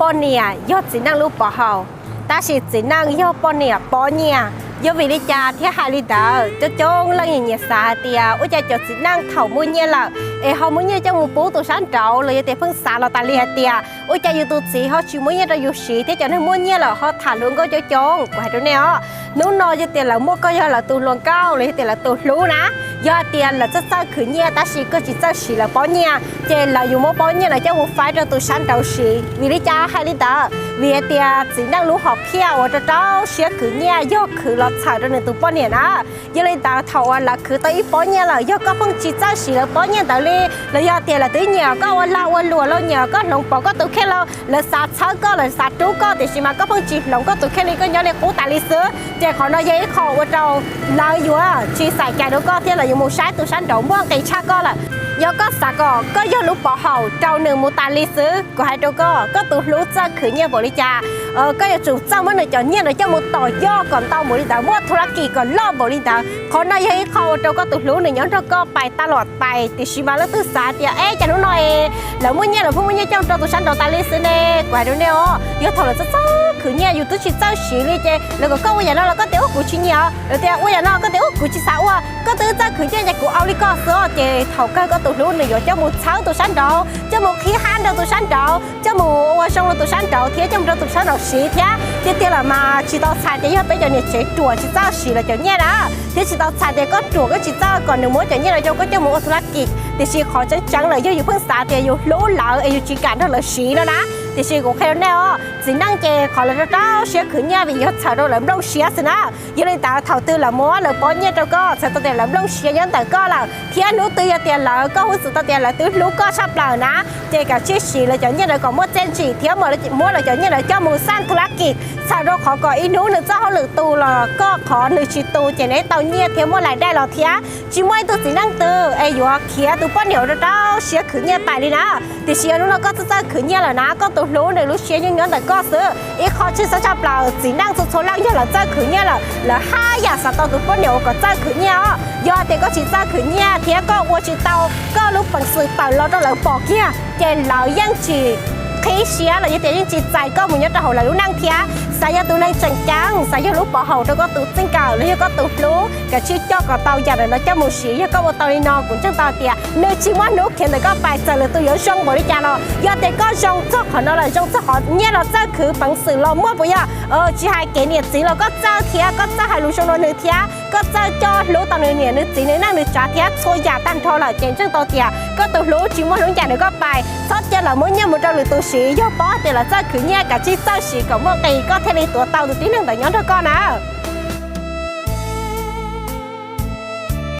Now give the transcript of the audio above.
poj niam yog txiv neej lub pov haum, tab sis txiv neej yog poj niam pov nyiaj. Yog vim li cas thiaj hais li ntawd? Coob coob leej nyias xav hais tias ua cas cov txiv neej thaum muaj nyiaj lawm es ho muab nyiaj coj mus pub tus sab nraud los yog tias pheej xav los tas li hais tias ua cas yus tus txiv ho tsis muab nyiaj rau yus siv thiab cov neeg muaj nyiaj lawm ho tham hluas nkauj coob coob. Kuv hais rau nej os, hnub no yog tias lawv muaj koj yog lawv tus hluas nkauj los yog tias lawv tus hlub na, yog tias lawv txawj txawj khwv nyiaj tab sis koj tsis txawj siv lawv pob nyiaj, ces lawv yuav muab pob nyiaj lawv coj mus faib rau tus sab nraud siv. Vim li cas hais li ntawd? Vim hais tias txiv neej lub hom phiaj uas rau rau siab khwv nyiaj yog khwv los txhawm rau nws tus poj niam na. Yog li ntawd thaum uas lawv khwv tau ib pob nyiaj lawm yog koj pheej tsis txawj siv lawv pob nyiaj ntawd li, los yog tias lawv twb nyiam koj ua lag ua luam los nyiam koj hloov pauv koj tus kheej los lawv xav txhawb koj lawv xav rub koj tiam sis mas koj pheej tsis hloov koj tus kheej li koj nyob li qub tas li xwb, ces qhov no yog ib qho ua rau lawv yuav tsis xav cai rau koj thiab lawv yuav mus saib tus sab nraud muaj nqis tshaj koj lawm. Yog koj xav kom koj yog lub pov haum rau nws mus tas li xwb, kuv hais rau koj, koj tus hlub txawj khwv nyiaj npaum li cas, koj yuav tsum txawj muab nws cov nyiaj no coj mus tom yoj kom ntau npaum li ntawd, muaj thu la kis kom loj npaum li ntawd. Qhov no yog ib qho ua rau koj tus hlub nws nyob nrog koj pais tas los pais tiam sis mas leej twg xav tias es cas hnub no es lawv muaj nyiaj lawv pheej muab nyiaj coj rau tus sab nraud tas li xwb ne? Kuv hais rau nej os, yog thaum lawv txawj txawj khwv nyiaj yus twb tsis txawj siv li ces lawv kom koj ua yam no los koj tias ub kuv tsis nyiam, lawv tias ua yam no koj tias ub kuv tsis xav ua, koj twb txawj khwv nyiaj ces kuv ua li koj xwb, ces thaum kawg koj tus hlub nws yuav coj mus txhawb tus sab nraud, coj mus qhib hab rau tus sab nraud, coj mus ua zoo rau tus sab nraud thiab coj mus rau tus sab nraud siv thiab. Tiag tiag los mas tsis tau txhais tias yog peb cov niam tsev ruam tsis txawj siv lawv cov nyiaj na, thiab tsis tau txhais tias koj ruam koj tsis txawj kom nws muab cov nyiaj no rau koj coj mus ua thu la kis, tiam sis qhov tseeb tseeb lawm yog yus pheej xav tias yus hlub lawv es yus tsis kam nrog lawv siv no na. Tiam sis kuv qhia rau nej os, txiv neej ces qhov lawv rau rau siab khwv nyiaj vim yog txhawm rau lawv nplooj siab xwb na. Yog li ntawd thaum twg lawv muab lawv pob nyiaj rau koj txhais tau tias lawv nplooj siab nyob ntawm koj lawm, thiab hnub twg yog tias lawv, koj hu xwm tau tias lawv twb hlub koj tshaj plaws na, ces kav tsij siv lawv cov nyiaj ntawd kom muaj txiaj ntsig thiab muab lawv cov nyiaj ntawd coj mus xaj thu la kis, txhawm rau qhov kom ib hnub nws txoj hauj lwm tu los koj qhov nws tsis tu ces neb tau nyiaj thiab muaj lais dai los thiab. Tsis muaj ib tug txiv neej twg es yuav khiav tus poj niam rau rau siab khwv nyiaj pais li na. Tiam sis yog hnub no koj txawj txawj khwv nyiaj lawm na, koj tus hlub nws lub siab yeej nyob ntawm koj xwb. Ib qho tshwj xeeb tshaj plaws, txiv neej txhua txhua leej yog lawv txawj khwv nyiaj lawm, lawv haj yam xav tau tus poj niam uas kom txawj khwv nyiaj os. Yog tias koj tsis txawj khwv nyiaj thiab koj ua tsis tau, koj lub peev xwm tawm los rau lawv pom kiag ces lawv yeej tsis qhib siab los yog tias yeej tsis txais koj mus nyob rau hauv lawv lub neej thiab. Xav yog tus neeg tseem ceeb, xav yog lub pov haum rau koj tus txij nkawm los yog koj tus hlub, kav tsij coj kom tau yam ntawm no coj mus siv. Yog koj ua tau li no kuv ntseeg tau tias nws tsis muaj hnub khiav ntawm koj pais txawm lwm tus yuav zoo npaum li cas los yog tias koj zoo txog qhov no lawm, zoo txog qhov nyiaj los txawj khwv, peev xwm los muaj puas yog? Tsis hais kev niam txiv los koj txawj thiab koj txawj hais lus zoo rau nws thiab koj txawj coj hlub tau nws niam nws txiv nws neej nws tsav thiab txhua yam tag nrho lawm ces ntseeg tau tias koj tus hlub tsis muaj hnub ncaim ntawm koj pais. Txhob cia lawv muab nyiaj mus rau lwm tus siv, yog paub tias lawv txawj khwv nyiaj kav tsij txawj siv kom muaj nqis koj thiaj li tuav tau tus tib neeg ntawd nyob nrog koj na.